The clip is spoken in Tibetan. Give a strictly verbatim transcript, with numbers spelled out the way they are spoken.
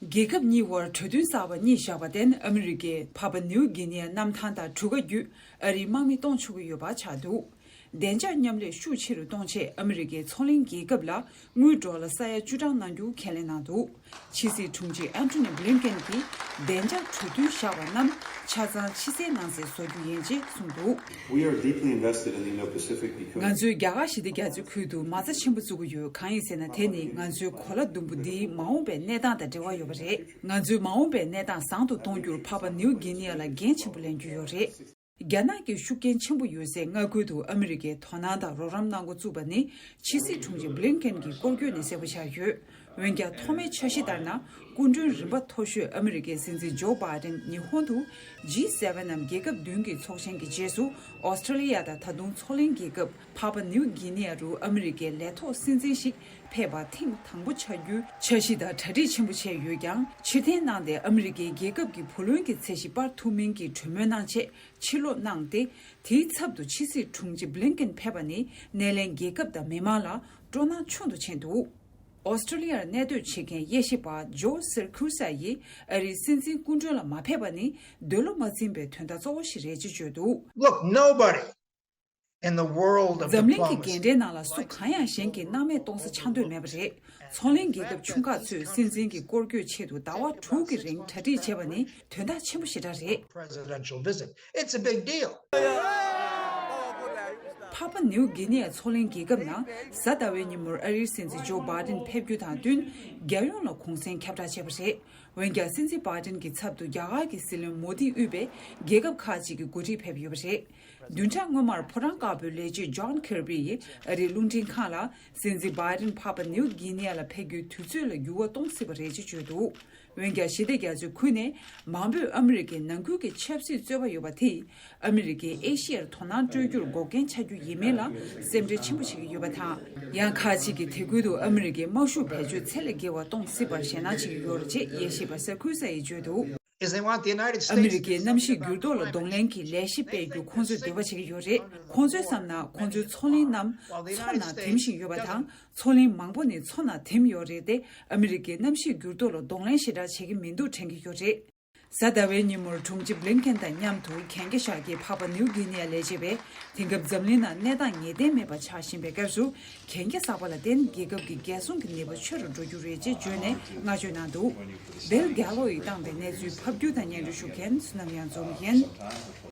རྒྱལ་ཁབ་གཉིས་དབར་གྲོས་མཐུན་གསར་པ་གཉིས་བཞག་པར་བརྟེན། ཨ་མི་རི་ཀས་ཕ་པ་ནིའུ་གི་ནི་ཡ་གནམ་ཐང་དང་གྲུ་ཁ་བརྒྱུད་ཨ་རིའི་དམག་མི་གཏོང་ཆོག་གི་ཡོད་པ་ཆགས་འདུག་བདེ་འཇགས་མཉམ་ལས་ཤུགས་ཆེ་རུ་གཏོང་ཆེད། ཨ་མི་རི་ཀའི་མཚོ་གླིང་རྒྱལ་ཁབ་ལ་དངུལ་ཌོ་ལར་ས་ཡ་བཅུ་གྲངས་གནང་རྒྱུ་ཁས་ལེན་གནང་འདུག་ཕྱི་སྲིད་དྲུང་ཆེ་ཨན་ཐོ་ནི་བྷི་ལིན་ཀེན་གྱིས་བདེ་འཇགས་གྲོས་མཐུན་བཞག་པ་རྣམས་ཆ་ཚང་ཕྱི་གསལ་ནང་གསལ་བཟོ་རྒྱུ་ཡིན་ཅེས་གསུངས་འདུག We are deeply invested in the Indo-Pacific because ང་ཚོས་རྒྱ་གར་ཞི་བདེ་རྒྱ་མཚོའི་ཁུལ་དུ་མ་རྩ་ཆེན་པོ་བཙུགས་ཀྱི་ཡོད། གང་ཡིན་ཟེར་ན། དེ་ནི་ང་ཚོའི་གོ་ལ་ཟླུམ་པོ་འདིའི་མ་འོངས་པའི་གནས་སྟངས་དང་འབྲེལ་བ་ཡོད་པ་རེད། ང་ཚོའི་མ་འོངས་པའི་གནས་སྟངས་བཟང་དུ་གཏོང་རྒྱུར་ཕ་པ་ནིའུ་གི་ནི་ཡ་ལ་འགན་ཆེན་པོ་ལེན་རྒྱུ་ཡོད་རེད། རྒྱ་ནག་གི་ཤུགས་རྐྱེན་ཆེན་པོ་ཡོད་སའི་མངའ་ཁུལ་དུ་ཨ་མི་རི་ཀས་དོ་སྣང་དང་རོགས་རམ་གནང་འགོ་བཙུགས་པ་ནི་ཕྱི་སྲིད་དྲུང་ཆེ་བྷི་ལིན་ཀེན་གྱི་སྐོར་སྐྱོད་ནས་གསལ་པོ་ཆགས་ཡོད། འོན་ཀྱང་། ཐོག་མའི་འཆར་གཞི་ལྟར་ན། སྐུ་མགྲོན་རིམ་པ་མཐོ་ཤོས་ཨ་མི་རི་ཀའི་སྲིད་འཛིན་ཇོ་བྷའི་ཌེན་ཉི་ཧོང་དུ་ཇི་སེ་ཝེན་ནམ་རྒྱལ་ཁབ་བདུན་གྱི་ཚོགས་ཆེན་གྱི་རྗེས་སུ། ཨོ་སི་ཀྲོ་ལི་ཡ་དང་ད་དུང་མཚོ་གླིང་རྒྱལ་ཁབ་ཕ་པ་ནིའུ་གི་ནི་ཡ་རུ་ཨ་མི་རི་ཀའི་ལས་ཐོག་སྲིད་འཛིན་ཞིག་ཕེབས་པ་ཐེངས་དང་པོ་ཆགས་རྒྱུའི་འཆར་གཞི་དང་གྲ་སྒྲིག་ཆེན་པོ་བྱས་ཡོད་ཀྱང་། ཕྱིར་འཐེན་གནང་སྟེ། ཨ་མི་རི་ཀའི་རྒྱལ་ཁབ་ཀྱི་བུ་ལོན་གྱི་ཚད་གཞི་སྤར་ཐུབ་མིན་གྱི་གྲོས་མོལ་གནང་ཆེད་ཕྱིར་ལོག་གནང་སྟེ། དེའི་ཚབ་ཏུ་ཕྱི་སྲིད་དྲུང་ཆེ་བྷི་ལིན་ཀེན་ཕེབས་པ་ནི་སྣེ་ལེན་རྒྱལ་ཁབ་དང་མི་མང་ལ་སྤྲོ་སྣང་ཆུང་དུ་ཕྱིན་འདུག་ཨོ་སི་ཀྲོ་ལི་ཡར་གནས་སྡོད་བྱེད་མཁན་དབྱེ་ཞིབ་པ་ཇོ་སིར་ཁུ་ས་ཡིས་ཨ་རིའི་སྲིད་འཛིན་སྐུ་མགྲོན་ལ་མ་ཕེབས་པ་ནི་འདོད་བློ་མ་འཛིན་པའི་དོན་དག་གཙོ་བོ་ཞིག་རེད་ཅེས་བརྗོད་འདུག Look, nobody in the world of འཛམ་གླིང་གི་diplomacy འགན་འཁྲིའི་ནང་ལ་སུ་གང་ཡང་གཞན་གྱིས་སྣང་མེད་གཏོང་ས་ཆགས་འདོད་མེད་པ་རེད། མཚོ་གླིང་རྒྱལ་ཁབ་ཆུང་ཁག་ཚོས་སྲིད་འཛིན་གྱི་སྐོར་སྐྱོད་ཆེད་དུ་ཟླ་བ་དྲུག་གི་རིང་གྲ་སྒྲིག་བྱས་པ་ནི་དོན་དག་ཆེན་པོ་ཞེ་དྲག་རེད། Presidential visit. It's a big deal. ཕ་པ་ནིའུ་གི་ནི་ཡ་མཚོ་གླིང་རྒྱལ་ཁབ་ནང་གཟའ་ཟླ་བའི་ཉིན་མོར་ཨ་རིའི་སྲིད་འཛིན་ཇོ་བྷའི་ཌེན་ཕེབས་རྒྱུ་དང་བསྟུན། རྒྱལ་ཡོངས་ལ་གུང་སེང་ཁྱབ་བསྒྲགས་བྱས་པ་རེད། འོན་ཀྱང་། སྲིད་འཛིན་བྷའི་ཌེན་གྱི་ཚབ་ཏུ་རྒྱ་གར་གྱི་སྲིད་བློན་མོ་དིས་དབུས་པའི་རྒྱལ་ཁབ་ཁག་ཅིག་གི་འགོ་ཁྲིད་ཕེབས་ཡོད་པ་རེད། བདུན་ཕྲག་སྔོན་མར་ཕོ་བྲང་དཀར་པོའི་ལས་བྱེད་ཇོན་ཁེར་བྷི་ཡིས་ཨ་རིའི་རླུང་འཕྲིན་ཁང་ལ། སྲིད་འཛིན་བྷའི་ཌེན་ཕ་པ་ནིའུ་གི་ནི་ཡ་ལ་ཕེབས་རྒྱུའི་དུས་ཚོད་ལ་འགྱུར་བ་གཏོང་སྲིད་པ་རེད་ཅེས་བརྗོད་འདུག་འོན་ཀྱང་། ཞི་བདེ་རྒྱ་མཚོའི་ཁུལ་ནས་མང་པོས་ཨ་མི་རི་ཀའི་ནང་ཁུལ་གྱི་ཆབ་སྲིད་རྩོད་པ་ཡོད་པ་དེས། ཨ་མི་རི་ཀས་ཨེ་ཤི་ཡར་དོ་སྣང་སྤྲོད་རྒྱུར་འགོག་རྐྱེན་ཆགས་རྒྱུ་ཡིན་མིན་ལ་སེམས་ཁྲལ་ཆེན་པོ་བྱེད་ཀྱི་ཡོད་པ་དང་། ཡང་། ཁག་ཅིག་གིས་དེ་ཁུལ་དུ་ཨ་མི་རི་ཀའི་དམག་ཤུགས་བེད་སྤྱོད་ཚད་ལས་བརྒལ་བ་གཏོང་སྲིད་པར་ཞེད་སྣང་བྱེད་ཀྱི་ཡོད་རེད་ཅེས་དབྱེ་ཞིབ་པ་སེར་ཁུལ་ས་ཡིས་བརྗོད་འདུག Is they want the United States ཨ་མི་རི་ཀས་གནམ་གཤིས་འགྱུར་ལྡོག་ལ་གདོང་ལེན་གྱི་ལས་གཞི་སྤེལ་རྒྱུ་ཁོང་ཚོས་འདོད་པ་བྱེད་ཀྱི་ཡོད་རེད། ཁོང་ཚོའི་བསམ་ན། ཁོང་ཚོའི་མཚོ་གླིང་རྣམས་མཚོ་ནང་དིམ་བཞིན་ཡོད་པ་དང་། མཚོ་གླིང་མང་པོ་ནི་མཚོ་ནང་དིམ་ཡོད་རེད་དེ། ཨ་མི་རི་ཀས་གནམ་གཤིས་འགྱུར་ལྡོག་ལ་གདོང་ལེན་ཞེ་དྲག་བྱེད་ཀྱི་མི་འདུག་དྲན་གྱི་ཡོད་རེད། གཟའ་ཟླ་བའི་ཉིན་མོར་དྲུང་ཆེ་བྷི་ལིན་ཀེན་དང་མཉམ་དུ་གན་རྒྱ་བཞག་མཁན་ཕ་པ་ནིའུ་གི་ནི་ཡ་ལས་བྱེད་པས། དེང་སྐབས་འཛམ་གླིང་ནང་གནས་སྟངས་ངེས་གཏན་མེད་པ་ཆགས་བཞིན་པའི་སྐབས་སུ། གན་རྒྱ་གསར་པ་ལ་བརྟེན་རྒྱལ་ཁབ་ཀྱི་རྒྱལ་སྲུང་གི་ནུས་པ་ཆེ་རུ་འགྲོ་རྒྱུ་རེད་ཅེས་བརྗོད་ནས་བསྔགས་བརྗོད་གནང་འདུག་བྷིལ་གྷེ་ལོ་ཡིས་བཏང་བའི་གནས་ཚུལ་ཕབ་སྒྱུར་དང་སྙན་སྒྲོན་ཞུ་མཁན་བསོད་ནམས་གཡང་འཛོམས་ཡིན།